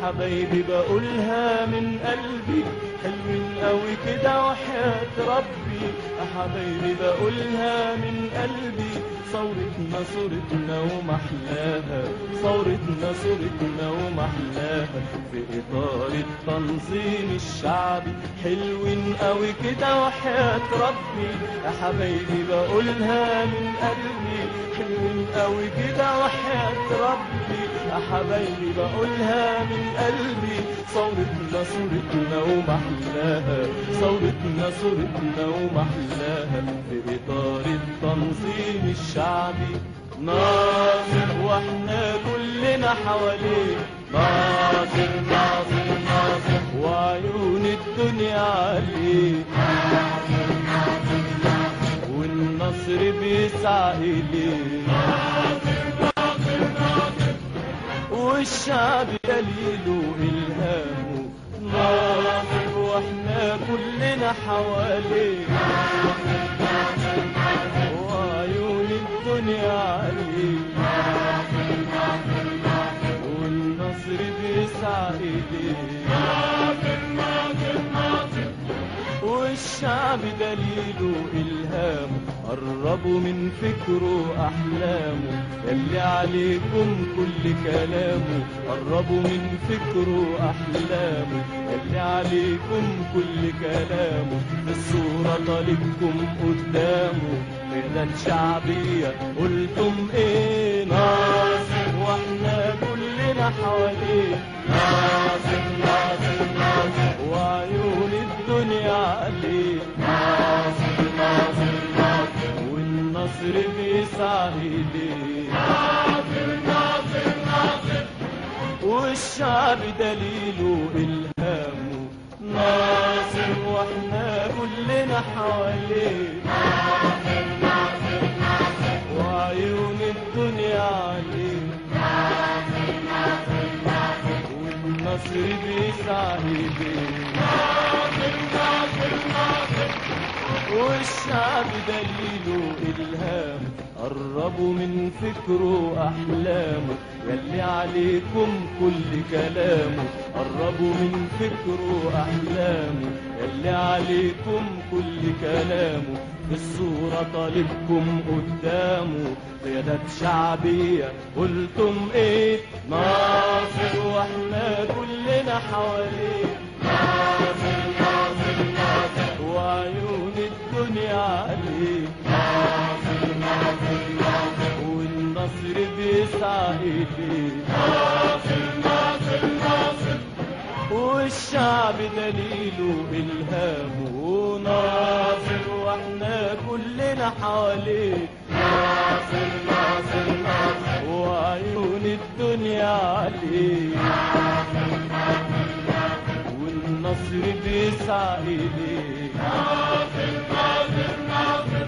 حبايبي بقولها من قلبي، حلوين قوي كده وحياة ربي. يا حبايبي بقولها من قلبي، ثورتنا صورتنا ومحلاها، ثورتنا صورتنا ومحلاها، في إطار التنظيم الشعبي. حلوين قوي كده وحياة ربي. يا حبايبي بقولها من قلبي، حلوين قوي كده وحياة ربي. يا حبايبي بقولها من قلبي، ثورتنا صورتنا ومحلاها، ثورتنا صورتنا ومحلاها، في إطار التنظيم الشعبي. ناصر واحنا كلنا حواليه، ناصر ناصر ناصر وعيون الدنيا عليه، ناصر ناصر ناصر والنصر بيسعى إليه، ناصر ناصر ناصر والشعب دليله إلهامه. ناصر واحنا كلنا حواليه، ناصر ناصر ناصر وعيون الدنيا عليه، ناصر ناصر ناصر والنصر بيسعى إليه، ناصر ناصر ناصر والشعب دليله إلهامه. قربوا من فكره أحلامه، يلي عليكم كل كلامه، قربوا من فكره أحلامه، يلي عليكم كل كلامه، في الصورة طالبكم قدامه، قيادات شعبية قلتم إيه؟ ناصر واحنا كلنا حواليه، ناصر ناصر ناصر وعيون الدنيا عليه، ناصر ناصر ناصر والنصر بيسعى إليه، ناصر ناصر ناصر والشعب دليله إلهامه. ناصر واحنا كلنا حواليه، ناصر ناصر ناصر وعيون الدنيا عليه، ناصر ناصر ناصر والنصر بيسعى إليه، ناصر ناصر ناصر والشعب دليله إلهامه. قربوا من فكره أحلامه، يلي عليكم كل كلامه، قربوا من فكره أحلامه، يلي عليكم كل كلامه، في الصورة طالبكم قدامه، قيادات شعبية قلتم إيه؟ ناصر واحنا كلنا حواليه، ناصر ناصر ناصر وعيون الدنيا عليه، ناصر ناصر ناصر والنصر بيسعى إليه، ناصر ناصر ناصر والشعب دليله إلهامه. ناصر واحنا كلنا حواليه، ناصر ناصر ناصر وعيون الدنيا عليه، ناصر ناصر ناصر والنصر بيسعى إليه، ناصر ناصر ناصر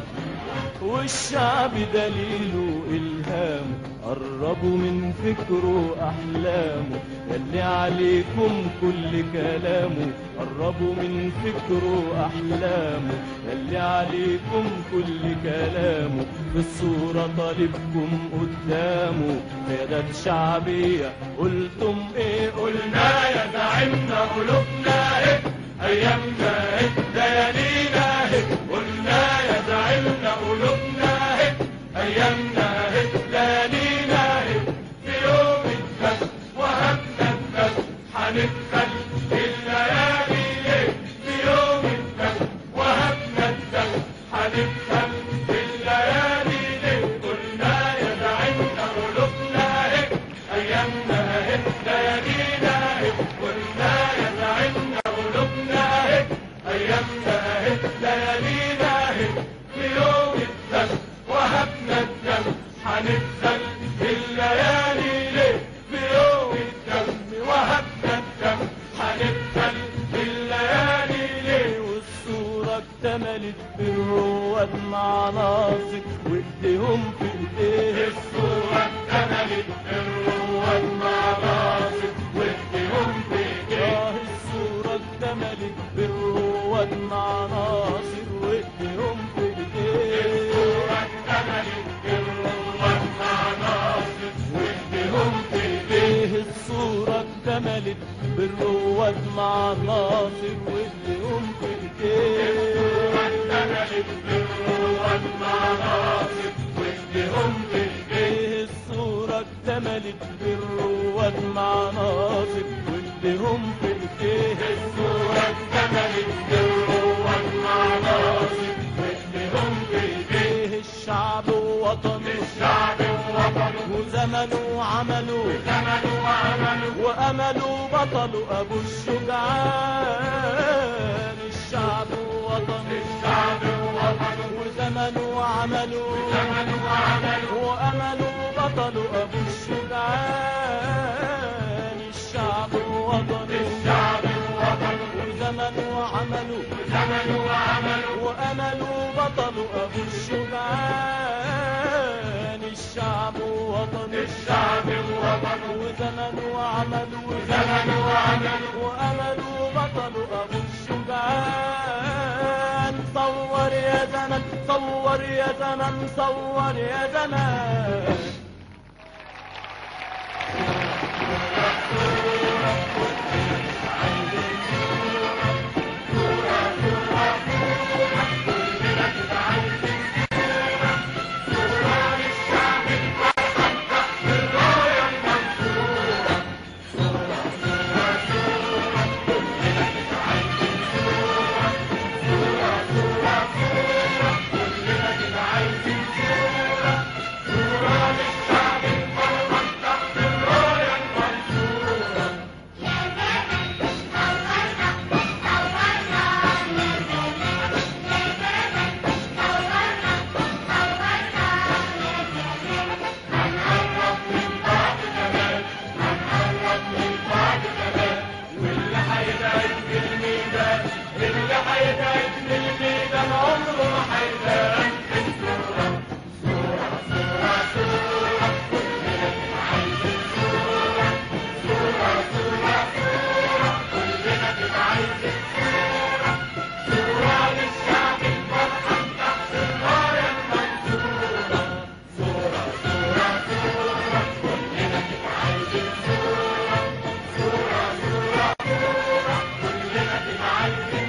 والشعب دليله إلهامه. قربوا من فكره أحلامه، يلي عليكم كل كلامه، قربوا من فكره أحلامه، يلي عليكم كل كلامه، في الصورة طالبكم قدامه، قيادات شعبية قلتم إيه؟ قلنا يا زعيمنا قلوبنا إيه، أيامنا إيه، ليالينا إيه، قلنا يا زعيمنا قلوبنا إيه، أيامنا إيه، ليالينا إيه، في يوم الدم وهبنا الدم هندخل الليالي ليه، في يوم الدم وهبنا الدم هندخل الليالي ليه، قلنا يا زعيمنا قلوبنا إيه، أيامنا إيه، ليالينا إيه، قلنا يا زعيمنا قلوبنا إيه، أيامنا إيه، ليالينا إيه، في يوم الدم وهبنا الدم هندخل الليالي ليه، في يوم الدم وهبنا الدم هندخل الليالي ليه، والصورة اكتملت بالرواد مع ناصر وايديهم في ايديه، الصورة اكتملت بالرواد مع ناصر وايديهم في ايديه، الصورة اكتملت بالرواد مع ناصر وايديهم في ايديه، الصورة اكتملت بالرواد مع ناصر وايديهم في ايديه، الصورة اكتملت بالرواد مع ناصر وايديهم في ايديه. الصورة اكتملت بالرواد مع ناصر وايديهم في ايديه. الصورة اكتملت بالرواد مع ناصر وايديهم في ايديه. الصورة اكتملت بالرواد مع ناصر وايديهم في ايديه. الشعب ووطنه، الشعب ووطنه، وزمنه وعمله، وزمنه وعمله، وأمله بطلة أبو الشجعان. الشعب ووطنه، الشعب ووطنه، وزمنه وعمله، وزمنه وعمله، وأمله بطلة أبو الشجعان. الشعب ووطنه، الشعب ووطنه، وزمنه وعمله، وزمنه وعمله، وأمله بطلة أبو الشجعان. الشعب ووطنه، الشعب ووطنه، وزمنه وعمله، وزمنه وعمله، وأمله بطلة أبو الشجعان. صور يا زمن، صور يا زمن، صور يا زمان. كلنا كده عايزين.